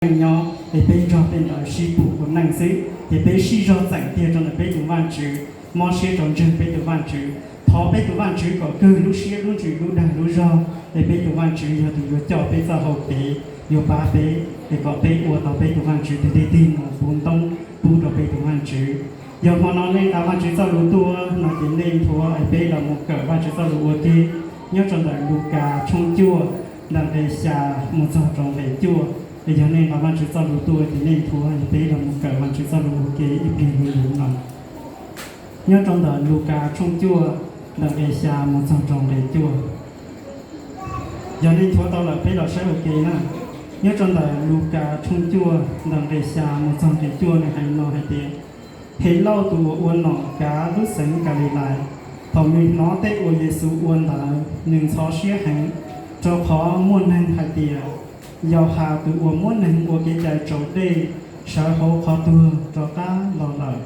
neej nyob, es peb nrog tej ntawd sib pug ua neej xwb, ces peb sib zog txeem kiag rau ntawm peb tus Vajtswv, mob siab rau ntseeg peb tus Vajtswv, thov peb tus Vajtswv kom kawg lub siab lub ntsws lub dag lub zog, es peb tus Vajtswv yog tus yuav coj peb txoj hau kev, yuav pab peb, es kom peb ua tau peb tus Vajtswv tus dej tig mus puv ntoob pub rau peb tus Vajtswv. Yog hmo no nej nqa Vajtswv txoj lus tuaj no ces nej nthuav es peb los mus kawm Vajtswv txoj lus ua ke nyob rau ntawm Lukas tshooj cuaj, ntawm nqe xya mus txog rau nqe cuaj. Es yog nej nqa Vajtswv txoj lus tuaj ces nej nthuav es peb los mus kawm Vajtswv txoj lus ua ke ib pliag li no. Nyob rau ntawm Lukas tshooj cuaj, ntawm nqe xya mus txog rau nqe cuaj. Yog nej nthuav tau lawm peb los saib ua ke na. Nyob rau ntawm Lukas tshooj cuaj, ntawm nqe xya mus txog nqe cuaj, nws hais no hais tias, Helauj tus uas ua nom kav lub xeev Kalilais, thaum nws hnov tej uas Yexus ua ntawd, nws ntxhov siab heev, rau qhov muaj neeg hais tias, Yauhas tus uas muab neeg ua kev cai raus dej sawv hauv qhov tuag rov qab los lawm.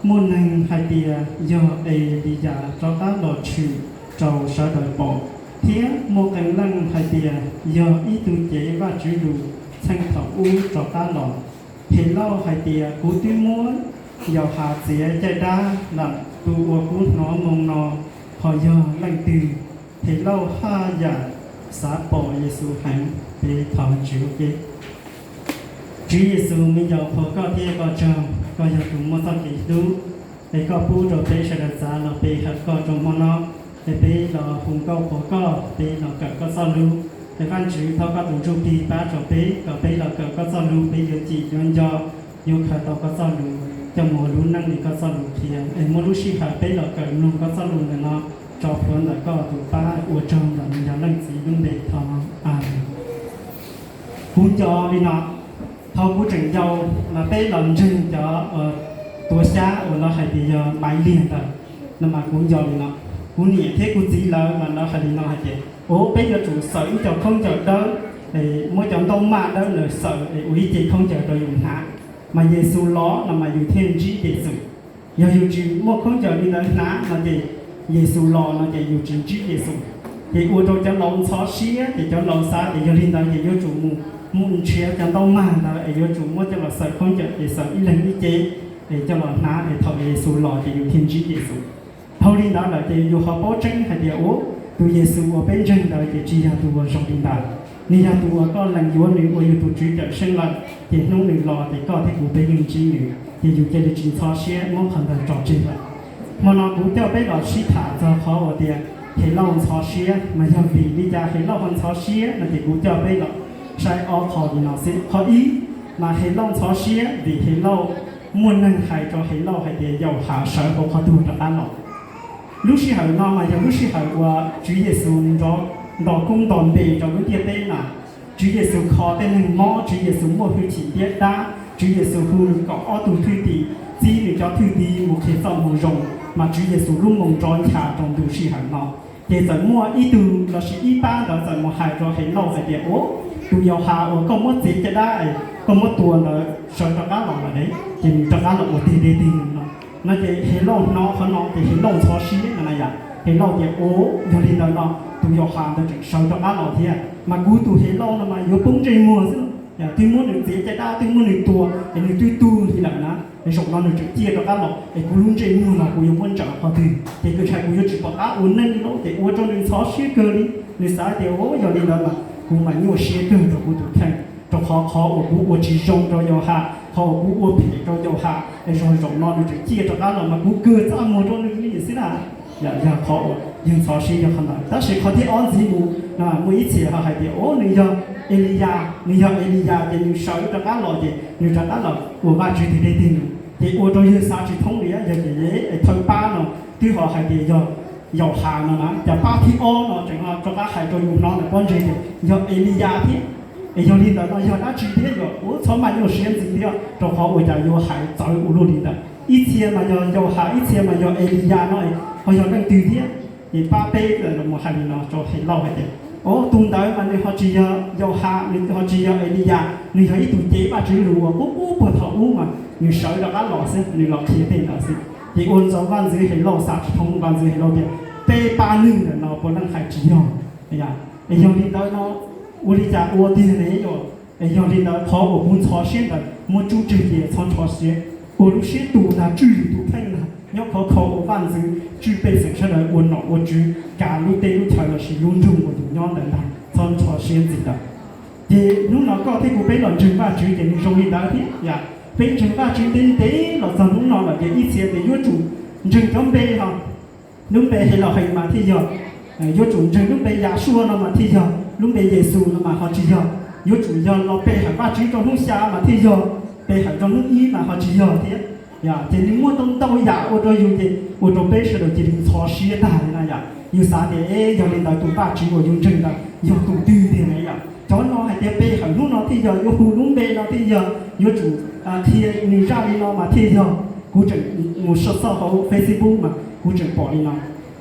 Muaj neeg hais tias yog Eliyas rov qab los tshwm rau sawv daws pom, thiab muaj qee leej hais tias yog ib tug cev Vajtswv lus txheej thaum ub rov qab los. Helauj hais tias, Kuv twb muab Yauhas txiav caj dab lawm, tus uas kuv hnov moo no ho yog leej twg? Helauj haj yam xav pom Yexus heev. Peb thov Vajtswv ua ke. Tswv Yexus, me nyuam qhuas koj thiab koj tsaug, koj yog tus muaj txoj kev hlub, es koj pub rau peb sawv daws txav los pe hawm koj rau hmo no, es peb los hu nkauj qhuas koj, peb los kawm koj txoj lus. Es Vajtswv, thov koj tus Ntsujplig pab rau peb kom peb los kawm koj txoj lus peb yuav cim yuav nco, yuav khaws tau koj txoj lus coj mus ua lub neej li koj txoj lus qhia, es muaj lub sij hawm peb los kawm mloog koj txoj lus ntawm no tso plhuav ntawm koj tus pab. Ua tsaug ntawm Nws yog Leej Txiv lub npe thov, Amees. Kuv nco li no, thaum kuv tseem yau mas peb los ntseeg cov tuav xyab uas lawv hais tias yog Maiv Liag ntawd no mas kuv nco li no. Kuv niam thiab kuv txiv lawv mas lawv hais li no hais tias, Ua peb yuav tsum xaws ib co khaub ncaws dawb, muab cov ntaub maj dawb ntawd xaws es ua ib ce khaub ncaws rau yus hnav, mas Yexus los no mas yus thiaj ntsib Yexus. Yog yus tsis muaj khaub ncaws li ntawd hnav no ces Yexus los no ces yus tsis ntsib Yexus. Ces ua rau cov laus ntxhov siab, ces cov laus xav tias yog li ntawd ces yuav tsum mus, mus nrhiav cov ntaub maj ntawd es yuav tsum muab coj los xaws khaub ncaws, ces xaws ib leeg ib ce es coj los hnav es thaum Yexus los ces yus thiaj ntsib Yexus. Dhau li ntawd lawm ces yus ho paub tseeb hais tias, ua, tus Yexus uas peb ntseeg ntawd ces tsis yog tus uas zoo li ntawd. Nws yog tus uas koj lees yuav nws ua yus tus Tswv Cawmseej lawm, ces hnub nws los ces koj thiab kuv peb yeej ntsib nws, ces yus cia li tsis ntxhov siab muab qhov ntawd tso tseg lawm. Hmo no kuv coj peb los sib tham txog qhov uas tias Helauj ntxhov siab, mas yog vim li cas Helauj ho ntxhov siab no ces kuv coj peb los saib ob qho li no xwb. Qhov ib, mas Helauj ntxhov siab vim Helauj, muaj neeg hais rau Helauj hais tias Yauhas sawv hauv qhov tuag rov qab los. Lub sij hawm no mas yog lub sij hawm uas Tswv Yexus nrov, nrov koob nto npe rau lub ntiaj teb na. Tswv Yexus kho tej neeg mob, Tswv Yexus muaj hwj chim ntiab dab, Tswv Yexus hu nws kaum ob tug thwj tim, txib nws cov thwj tim mus qhia txoj moo zoo, mas Tswv Yexus lub moo nrov ncha rau ntu sij hawm no. Ces txawm muaj ib tug lossis ib pab ntawd txawm mus hais rau Helauj hais tias, ua, tus Yauhas uas koj muab txiav caj dab es koj muab tua ntawd sawv rov qab los lawm ne, ces nws rov qab los ua tig deb tig no. No ces Helauj hnov qhov no ces Helauj ntxhov siab no na yom. Helauj tias, ua, yog li ntawd no tus Yauhas ntawd tseem sawv rov qab los thiab, mas kuv tus Helauj no mas yuav poob ntsej muag xwb. Twb muab nws txiav caj dab, twb muab nws tua es nws twb tuag li lawm na, zaum no nws tseem ciaj rov qab los es kuv lub ntsej muag no kuv yuav muab ntsaws qhov twg? Ces kuv ntshai kuv yuav tsis pom qab ua neej li lauj. Ces ua rau nws ntxhov siab kawg li. Nws xav tias, ua, yog li ntawd mas kuv mam nyuaj siab kawg rau kuv tus kheej, rau qhov qhov uas kuv ua tsis zoo rau Yauhas, qhov uas kuv ua phem rau Yauhas es zaum no nws tseem ciaj rov qab los mas kuv kawg txaj muag rau nws li xwb na. Yog qhov uas yus ntxhov siab yog qhov ntawd. Tab sis qhov thib ob ntxiv mus, muaj ib txhia ho hais tias, ua, nws yog Eliyas, nws yog Eliyas ces nws sawv rov qab los ces nws rov qab los ua Vajtswv tus dej tig nws. Ces ua rau yus xav tsis thoob li, yog ces es thawj pab no twb ho hais tias yog Yauhas no na, cas pab thib ob no tseem rov qab hais rau yus hnov ntawm pob ntseg tias yog Eliyas thiab. Es yog li ntawd no yog dab tsi thiab? Yog ua txhob maj nyuaj siab ntxiv thiab, rau qhov ua cas yuav hais txawv ua luaj li ntawd? Ib txhia mas yog Yauhas, ib txhia mas yog Eliyas no, ho yog leej twg thiab? Ces pab peb los mus hais li no rau Helauj hais tias, ua, tus ntawd mas nws ho tsis yog Yauhas, nws ho tsis yog Eliyas, nws yog ib tug cev Vajtswv lus uas qub qub puag thaum ub mas nws sawv rov qab los xwb, nws los qhia tej ntawd xwb. Ces ua rau vaj ntxwv Helauj xav tsis thoob, vaj ntxwv Helauj tias, peb pab neeg ntawm no puav leej hais tsis yog. Es yog li ntawd no ua li cas ua tiag ne yom? Es yog li ntawd qhov uas kuv ntxhov siab ntawd muab tsub tseg ces txhob ntxhov siab. Ua lub siab tus ntag, tswj yus tus kheej ntag, nyob khov kho ua vaj ntxwv, tswj pej xeem sawv daws ua nom ua tswv, kav lub teb lub chaw lossis lub nroog uas yus nyob ntawd ntag, txhob ntxhov siab ntxiv lawm. Ces hnub no koj thiab kuv peb los ntseeg Vajtswv ces nws zoo li ntawd thiab yom. Peb ntseeg Vajtswv ntev ntev los txog hnub no lawm ces ib txhia tias yuav tsum ntseeg cov npe ho, lub npe Hel Los Hees mas thiaj yog, yuav tsum ntseeg lub npe Yas Suaj no mas thiaj yog, lub npe Yes Xus no mas ho tsis yog, yuav tsum yog los pe hawm Vajtswv rau hnub xya mas thiaj yog, pe hawm rau hnub ib mas ho tsis yog thiab. Ces nws muaj ntau ntau yam ua rau yus ces ua rau peb sawv daws cia li ntxhov siab tag li na yom. Yus xav tias es yog li ntawd tus Vajtswv uas yus ntseeg ntawd yog tus twg tiag na yom. Cov no hais tias pe hawm hnub no thiaj yog, yuav hu lub npe no thiaj yog, yuav tsum qhia nws zaj li no mas thiaj yog. Kuv tseem mus xauj xauj hauv Facebook mas kuv tseem pom li no.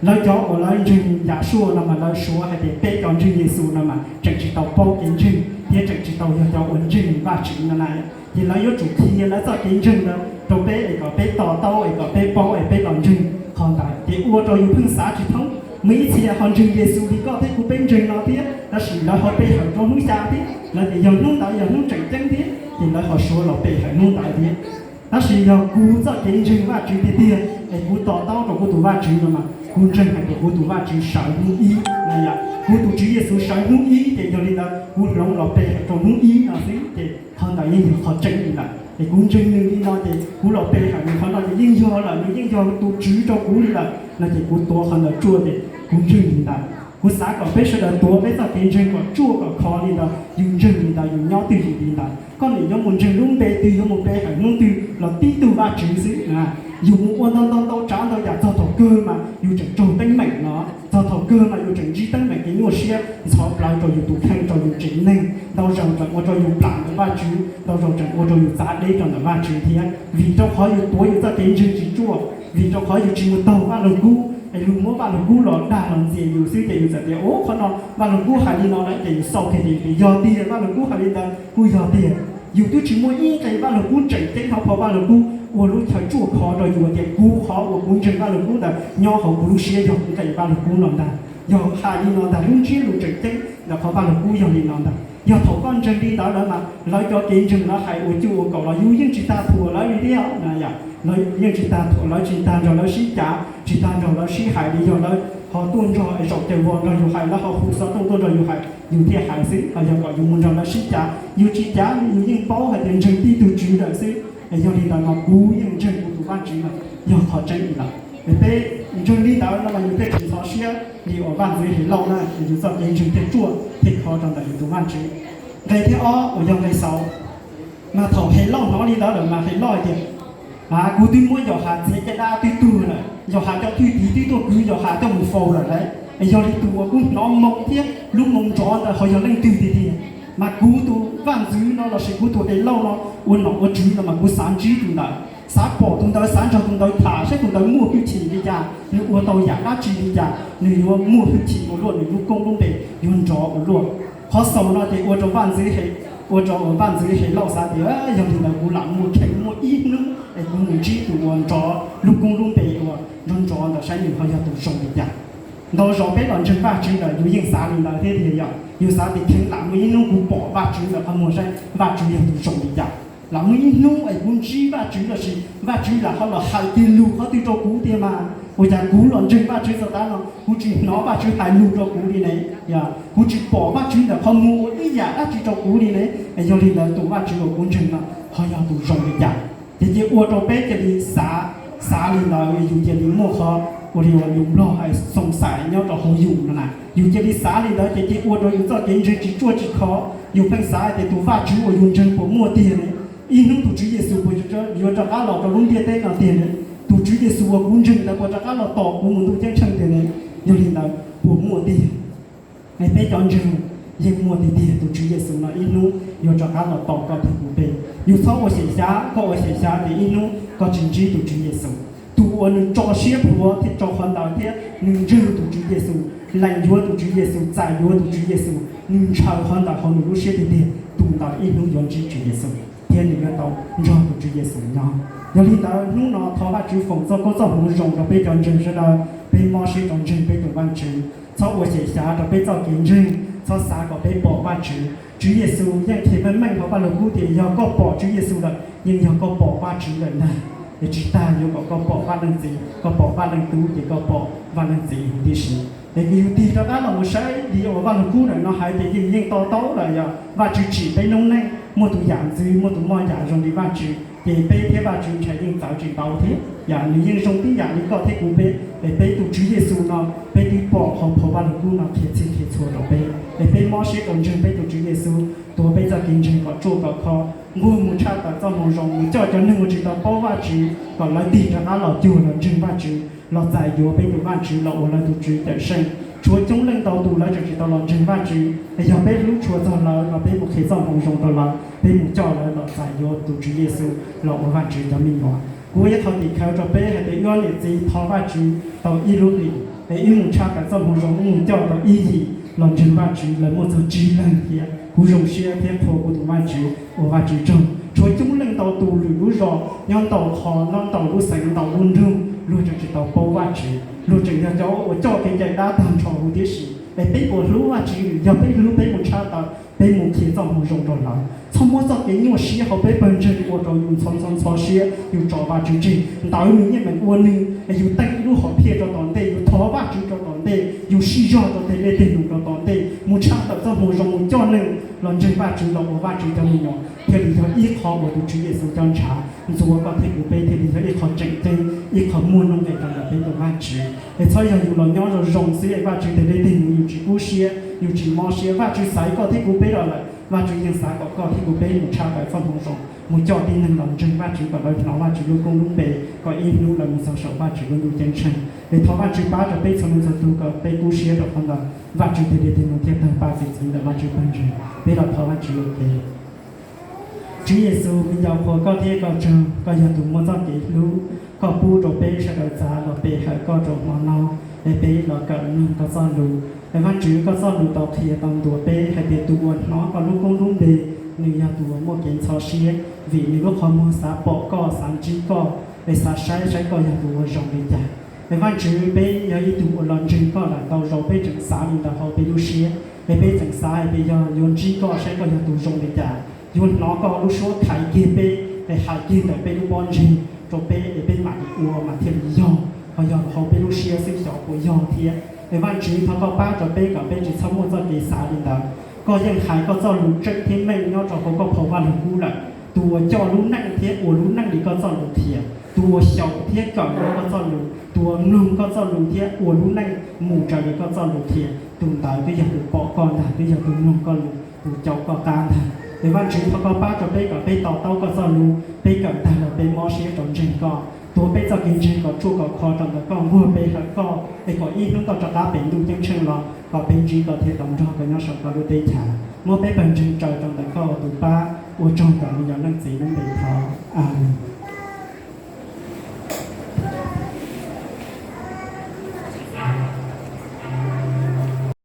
Lawv cov uas lawv ntseeg Yas Suaj no mas lawv suav hais tias peb cov ntseeg Yes Xus no mas tseem tsis tau paub kev ntseeg thiab tseem tsis tau yog cov uas ntseeg Vajtswv no na. Ces lawv yuav tsum qhia lawv txoj kev ntseeg ntawd rau peb es kom peb to taub es kom peb paub es peb los ntseeg qhov ntawd. Ces ua rau yus pheej xav tsis thoob. Muaj ib txhia ho ntseeg Yes Xus li koj thiab kuv peb ntseeg no thiab, tab sis lawv ho pe hawm rau hnub xya thiab, lawv tias yog hnub ntawd yog hnub tseem ceeb thiab ces lawv ho suav los pe hawm hnub ntawd thiab. Tab sis yog kuv txoj kev ntseeg Vajtswv tiag tiag es kuv to taub rau kuv tus Vajtswv no mas kuv ntseeg hais tias kuv tus Vajtswv sawv hnub ib na yom. Kuv tus Tswv Yes Xus sawv hnub ib ces yog li ntawd kuv hloov los pe hawm rau hnub ib no xwb ces qhov ntawd yeej yog qhov tseeb li lawm. Es kuv ntseeg nws li no ces kuv los pe hawm nws qhov no ces yeej yog lawm, nws yeej yog tus Tswv rau kuv li lawm no ces kuv tuav qhov ntawd tsuaj ces kuv ntseeg li ntawd. Kuv xav kom peb sawv daws tuav peb txoj kev ntseeg kom tsuaj kom khov li ntawd, yus ntseeg li ntawd yus nyob twj ywm li ntawd. Koj nim yuav mus ntseeg lub npe twg, yuav mus pe hawm hnub twg los tib tug Vajtswv xwb. Yus mus ua ntau ntau ntau tsav ntau yam txog thaum kawg mas yus tseem raug teeb meem no, txog thaum kawg mas yus tseem ntsib teeb meem kev nyuaj siab ntxhov plawv rau yus tus kheej rau yus tsev neeg, ntau zaus tseem ua rau yus plam ntawm Vajtswv, ntau zaus tseem ua rau yus txav deb rau ntawm Vajtswv thiab. Vim rau qhov yus tuav yus txoj kev ntseeg tsis tsuaj, vim rau qhov yus tsis mus taug Vaj Lug Kub es luag muab Vaj Lug Kub los dag los ntxias yus xwb ces yus txawm tias ua qhov no Vaj Lug Kub hais li no lawm ces yus xauj kiag ces yus tias yog tiag, Vaj Lug Kub hais li ntawd kuj yog tiag. Yus twb tsis muaj ib nqe Vaj Lug Kub tseem ceeb hauv phau Vaj Lug Kub ua lub chaw tsuaj khov rau yus tias kuv qhov uas kuv ntseeg Vaj Lug Kub ntawd nyob hauv kuv lub siab yog nqe Vaj Lug Kub no ntag, yog hais li no ntag, lub ntsiab lus tseem ceeb ntawm qhov Vaj Lug Kub yog li no ntag. Yog thaum koj ntseeg li ntawd lawm mas lawv cov kev ntseeg lawv hais ua cuj ua kaum los yus yeej tsis tag thuam lawv li thiab na yom. Lawv yeej tsis tag thuam lawv, tsis tag nrog lawv sib cav, tsis tag nrog lawv sib hais li. Yog lawv ho tuaj nrog es zaum caws vos nrog yus hais, lawv ho hu xov tooj tuaj nrog yus hais yus thiaj hais xwb, ho yog kom yus mus nrog lawv sib cav yus tsis cav li. Yus yeej paub hais tias ntseeg tib tug Tswv lawm xwb. Es yog li ntawd mas kuv yeej ntseeg kuv tus Vajtswv mas yog qhov tseeb li lawm. Es peb ntseeg li ntawd no mas yus thiaj tsis ntxhov siab li uas vaj ntxwv Helauj na, es yus txoj kev ntseeg thiaj tsuaj thiaj khov rau ntawm yus tus Vajtswv. Nqe thib ob uas yog nqe xaus, mas thaum Helauj hnov li ntawd lawm mas Helauj hais tias, a, kuv twb muab Yauhas txiav caj dab twb tuag lawm, Yauhas cov thwj tim twb tuaj kwv Yauhas coj mus faus lawm lauj, es yog li tus uas kuv hnov moo thiab lub moo nrov ntawd ho yog leej twg tiag tiag? Mas kuv tus vaj ntxwv no lossis kuv tus Helauj no ua nom ua tswv no mas kuv xav ntsib tus ntawd, xav pom tus ntawd, xav nrog tus ntawd tham saib tus ntawd muaj hwj chim li cas, nws ua tau yam dab tsi li cas nws yuav muaj hwj chim ua luaj, nws lub koob lub npe yuav nrov ua luaj. Qhov xaus no ces ua rau vaj ntxwv, ua rau vaj ntxwv Helauj xav tias, yog li ntawd kuv lam mus cheem muaj ib hnub es kuv mus ntsib tus uas nrov lub koob lub npe uas nrov nrov ntawd saib nws ho yog tus zoo li cas. Ntau zaus peb los ntseeg Vajtswv lawm yus yeej xav li ntawd thiab tiag, yog yus xav tias cheem lam muaj ib hnub kuv pom Vajtswv ntawm qhov muag saib Vajtswv yog tus zoo li cas, lam muaj ib hnub es kuv ntsib Vajtswv lossis Vajtswv lam ho los hais kiag lus qhov twg rau kuv tiag mas. Ua cas kuv los ntseeg Vajtswv txog tav no kuv tsis hnov Vajtswv hais lus rau kuv li ne? Kuv tsis pom Vajtswv ntawm qhov muag ua ib yam dab tsi rau kuv li ne? Yog li ntawd tus Vajtswv uas kuv ntseeg no ho yog tus zoo li cas? Ces cia ua rau peb cia li xav, xav li ntawd yus cia li muaj qhov ua li uas lus Nplog hais xoom xais nyob rau hauv yus no na. Yus cia li xav li ntawd ces cia ua rau yus txoj kev ntseeg tsis tsuaj tsis khov. Yus pheej xav tias tus Vajtswv uas yus ntseeg puas muaj tiag ne? Ib hnub tus Tswv Yexus puas yuav rov qab los rau lub ntiaj teb no tiag ne? Tus Tswv Yexus uas kuv ntseeg ntawd puas rov qab los tos kuv mus ntuj ceeb tsheej tiag ne? Yog li ntawd puas muaj tiag? Peb cov ntseeg yeej muaj tiag tiag, tus Tswv Yexus no ib hnub yuav rov qab los tos koj thiab kuv peb. Yus txhob ua xyem xyav, koj ua xyem xyav tias ib hnub koj tsis ntsib tus Tswv Yexus. Tus uas nws tso siab plhuav thiab tso qhov ntawd thiab nws ntseeg tus Tswv Yexus, lees yuav tus Tswv Yexus, txais yuav tus Tswv Yexus, nws ntshaw qhov ntawd hauv nws lub siab tiag tiag, tus ntawd ib hnub yuav ntsib Tswv Yexus thiab nws yuav tau nrog tus Tswv Yexus nyob. Yog li ntawd hnub no thov Vajtswv foom txoj koob txoj hmoov zoo rau peb cov ntseeg sawv daws, peb mob siab rau ntseeg peb tus Vajtswv, txhob ua xyem xyav rau peb txoj kev ntseeg, txhob xav kom peb pom Vajtswv. Tswv Yexus yeej qhia meej meej hauv Vaj Lug Kub tias yog koj pom Tswv Yexus lawm yeej yog koj pom Vajtswv lawm ntag. Es tsis tas yuav kom koj pom Vaj Leej Txiv, koj pom Vaj Leej Tub ces koj pom Vaj Leej Txiv huv tib si. Es yus tig rov qab los mus saib li uas Vaj Lug Kub ntawm no hais ces yeej yeej to taub lawm, yog Vajtswv tsim peb noob neej muaj tus yam ntxwv, muaj tus moj yam zoo li Vajtswv, ces peb thiab Vajtswv ntshai yeej txawv tsis ntau thiab. Yam nws yeej zoo tib yam li koj thiab kuv peb. Es peb tus Tswv Yexus no peb twb pom hauv phau Vaj Lug Kub no qhia txhij qhia txhua rau peb, es peb mob siab rau ntseeg peb tus Tswv Yexus, tuav peb txoj kev ntseeg kom tsuaj kom kho, nquag mus tshaj tawm txoj moo zoo, mus coj cov neeg uas tsis tau paub Vajtswv kom lawv tig rov qab los cuag los ntseeg Vajtswv, los txais yuav peb tus Vajtswv los ua lawv tus Tswv Cawmseej. Tshuav coob leej ntau tus lawv tseem tsis tau los ntseeg Vajtswv, es yog peb hlub tshua txog lawv los peb mus qhia txoj moo zoo rau lawv, peb mus coj lawv los txais yuav tus Tswv Yexus los ua Vajtswv cov me nyuam. Kuv ua ib qho tim khawv rau peb hais tias wb niam txiv thov Vajtswv tau ib lub hlis, es wb mus tshaj tawm txoj moo zoo, wb mus coj tau ib yim los ntseeg Vajtswv, lawv muaj txog tsib leeg thiab. Kuv zoo siab thiab qhuas kuv tus Vajtswv, ua Vajtswv tsaug. Tshuav coob leej ntau tus lwm lub zos nyob ntau qhov, nyob ntau lub xeev ntau lub nroog, luag tseem tsis tau paub Vajtswv, luag tseem yog cov uas coj kev cai dab tag nrho huv tib si. Es peb puas hlub Vajtswv? Yog peb hlub peb mus tshaj tawm, peb mus qhia txoj moo zoo rau lawv. Txhob muab txoj kev nyuaj siab hauv peb pawg ntseeg ua rau yus ntxhov ntxhov ntxhov siab, yus tso Vajtswv tseg. Ntawd nws yeej meem ua nws, yus teeb ib lub hom phiaj rau tom ntej, yus thov Vajtswv rau tom ntej, yus sib zog rau tej dej tej num rau tom ntej, mus tshaj tawm txoj moo zoo, mus coj neeg los ntseeg Vajtswv los ua Vajtswv cov me nyuam, thiaj li yog ib qho uas tus Tswv Yexus cov ntshav ntxuav koj thiab kuv peb, thiaj li yog ib qho tseem ceeb, ib qho muaj nuj nqis rau ntawm peb tus Vajtswv. Es txhob yog yus los nyob zoo zoo xwb es Vajtswv tej dej tej num yus tsis kub siab, yus tsis mob siab. Vajtswv xaiv koj thiab kuv peb los lawm, Vajtswv yeej xav kom koj thiab kuv peb mus tshaj tawm txoj moo zoo, mus coj tib neeg los ntseeg Vajtswv kom lawv hnov Vajtswv lub koob lub npe, kom ib hnub lawv mus txog saum Vajtswv lub ntuj ceeb tsheej. Es thov Vajtswv pab rau peb txhua leej txhua tus kom peb kub siab rau qhov ntawd. Vajtswv tej dej tej num thiaj tawg paj txi txiv ntawm Vajtswv pawg ntseeg. Peb los thov Vajtswv ua ke. Tswv Yexus, me nyuam qhuas koj thiab koj tsaug, koj yog tus muaj txoj kev hlub, koj pub rau peb sawv daws txav los pe hawm koj rau hmo no, es peb los kawm mloog koj txoj lus. Es Vajtswv, koj txoj lus tau qhia tau ntuas peb hais tias tus uas hnov koj lub koob lub npe, nws yog tus uas muaj kev ntxhov siab, vim nws lub qhov muag xav pom koj, xav ntsib koj, es xav saib saib koj yog tus uas zoo li cas. Es Vajtswv, peb yog ib tug uas los ntseeg koj lawm tau zaus, peb tseem xav li ntawd hauv peb lub siab, es peb tseem xav hais tias yog yuav ntsib koj saib koj yog tus zoo li cas, yuav hnov koj lub suab khaiv kiag peb, es hais kiag ntawm peb lub pob ntseg rau peb es peb mam li ua mas thiaj li yog, ho yog hauv peb lub siab xwb xyov puas yog thiab. Es Vajtswv, thov koj pab rau peb kom peb tsis txhob muaj txoj kev xav li ntawd. Koj yeej hais koj txoj lus tseeb thiab meej nyob rau hauv koj phau Vajluskub lawm. Tus uas coj lub neej thiab ua lub neej li koj txoj lus qhia, tus uas xyaum thiab kawm koj txoj lus, tus uas mloog koj txoj lus thiab ua lub neej mus raws li koj txoj lus qhia, tus ntawd twb yog tus pom koj ntag, twb yog tus mloog koj lus, tus caum koj qab ntag. Es Vajtswv, thov koj pab rau peb kom peb to taub koj txoj lus, peb kawm tag los peb mob siab rau ntseeg koj, tuav peb txoj kev ntseeg kom tsuaj kom kho rau ntawm koj, nquag pe hawm koj, es kom ib hnub koj rov qab pem ntuj ceeb tsheej los kom peb ntsib koj thiab tau nrog koj nyob saum koj lub teb chaws. Muab peb pawg ntseeg tsaws rau ntawm koj ua tus pab. Ua tsaug ntawm me nyuam Leej Txiv lub npe thov, Amees.